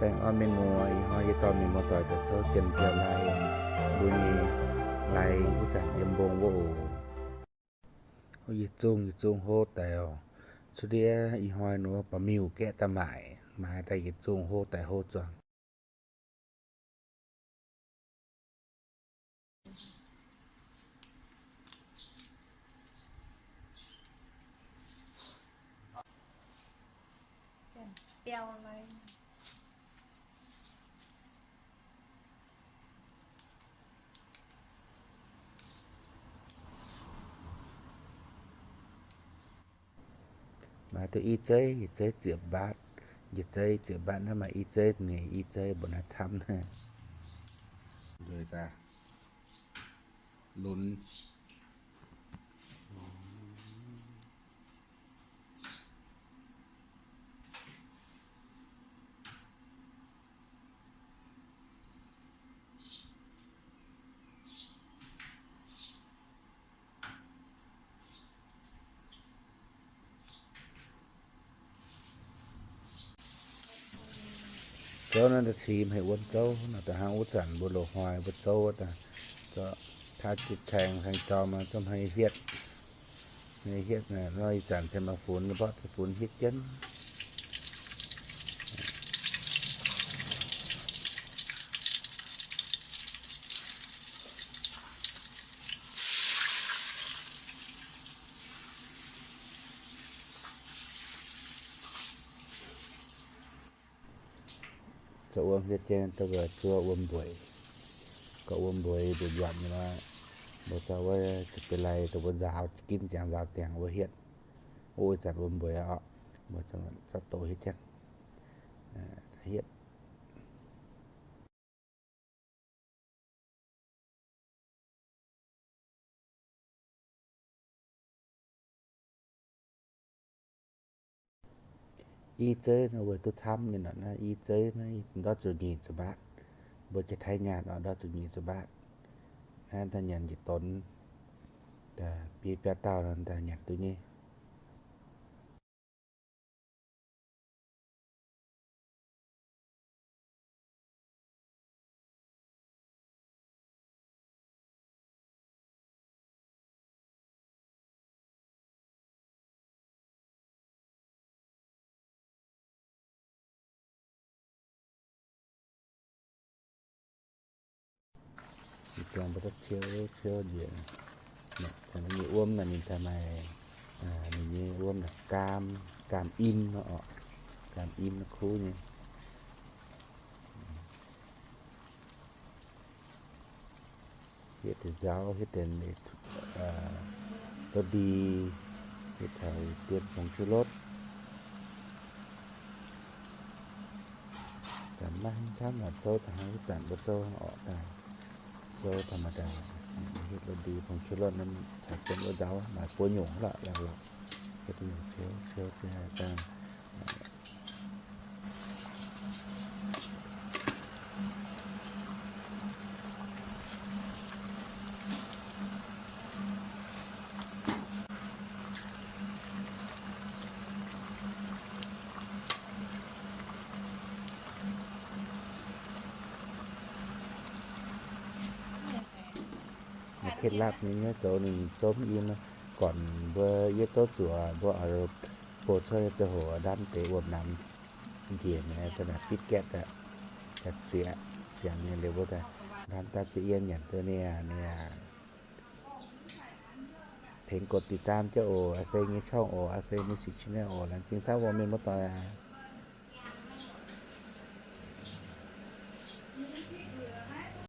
Baengh orn mienh muoz, ih hnoi yie dorh mienh muoz-doic daaih zouv janx-biauv lai, mbuo nyei lai wuov zanc yiem mbong wuov oc. Yietc zungh yietc zungh hlo daic oc. Cuotv ndiev ih hnoi nor ba'miuh gaeqv daaih maaic, maaiz daaih yietc zungh hlo daic hlo zuangx. Maaih duqv i zeiv, i zeiv ziepc mbaatv, i zeiv ziepc mbaatv naaiv maaih i zeiv, ninh i zeiv mbuo naaiv camv. Ndueic daaih lunx. Zouv naaiv da'cix haic wuonv zouv nor, da'hnangv wuov zanc mbuo loz-hnoi mbuo zouv wuov daaih, zorqv taav jiez caeng caeng jorm, zouv hmei hietv, hmei hietv nor, ih zanc se maaih funx, mborqv funx hietv jienv. Zoux wuom hietv jienv, zuov wuom mbueiz. Gorqv wuom mbueiz nduqc nzuonx nyei nor, mbuo zorqv wuov za'gengh lai dongh mbuo nzaaux ginv ziangx nzaaux diangx wuov hietv. Ov, ih zanc wuom mbueiz oc, mbuo zorqv doqc hietv jienv, hietv. I zeiv nor weic duqv camv nyei nor, i zeiv naaiv ndortv zuqc nyic ziepc mbaatv. Mbuo jiex Taiv nyaanh oc, ndortv zuqc nyic ziepc mbaatv. Naaiv daaih nyanc njiec donx, biaa biaa dauh nor daaih nyanc duqv nyei. Ziangh mbuo daaih ciouv ciouv njiec, ninh nyei wuom naaic ninh daaih maaih, ninh nyei wuom naaic gaam, gaam im nor oc, gaam im nor kuv nyei. Hietv deix nzauv, hietv deix lov ndi, hietv taux dien fungx cuotv lotv. Maiv hnangv camv naaic zouv da'hnangv wuov zanc mbuo zouv oc daaih, zouv ธรรมดา, hietv lov ndi fungx cuotv lotv naaiv caux jienv wuov nzauv maaih buo nyungc lorqc, lorqc, hietv nyungc ciouv ciouv daaih. Maaih เคล็ดลับ nyei nyei zoux ninh zomv i nor, gorn mbuo yietv zouv zuoqc mbuo oix bou cuotv ziangh hoc ndamv deix wuom-namx njiec mi'aqv, da'naaic fitv gaeqv daaih, daaih zieqc, ziangx nyei liuz mbuo daaih ndamv daaih zieqc yiem nyanc duqv niaa niaa. Tengx กดติดตาม jienv oc, aa se nyei ช่อง oc, aa se nyei channel oc, laengz zingh camv oc mienh muoz-doic aac.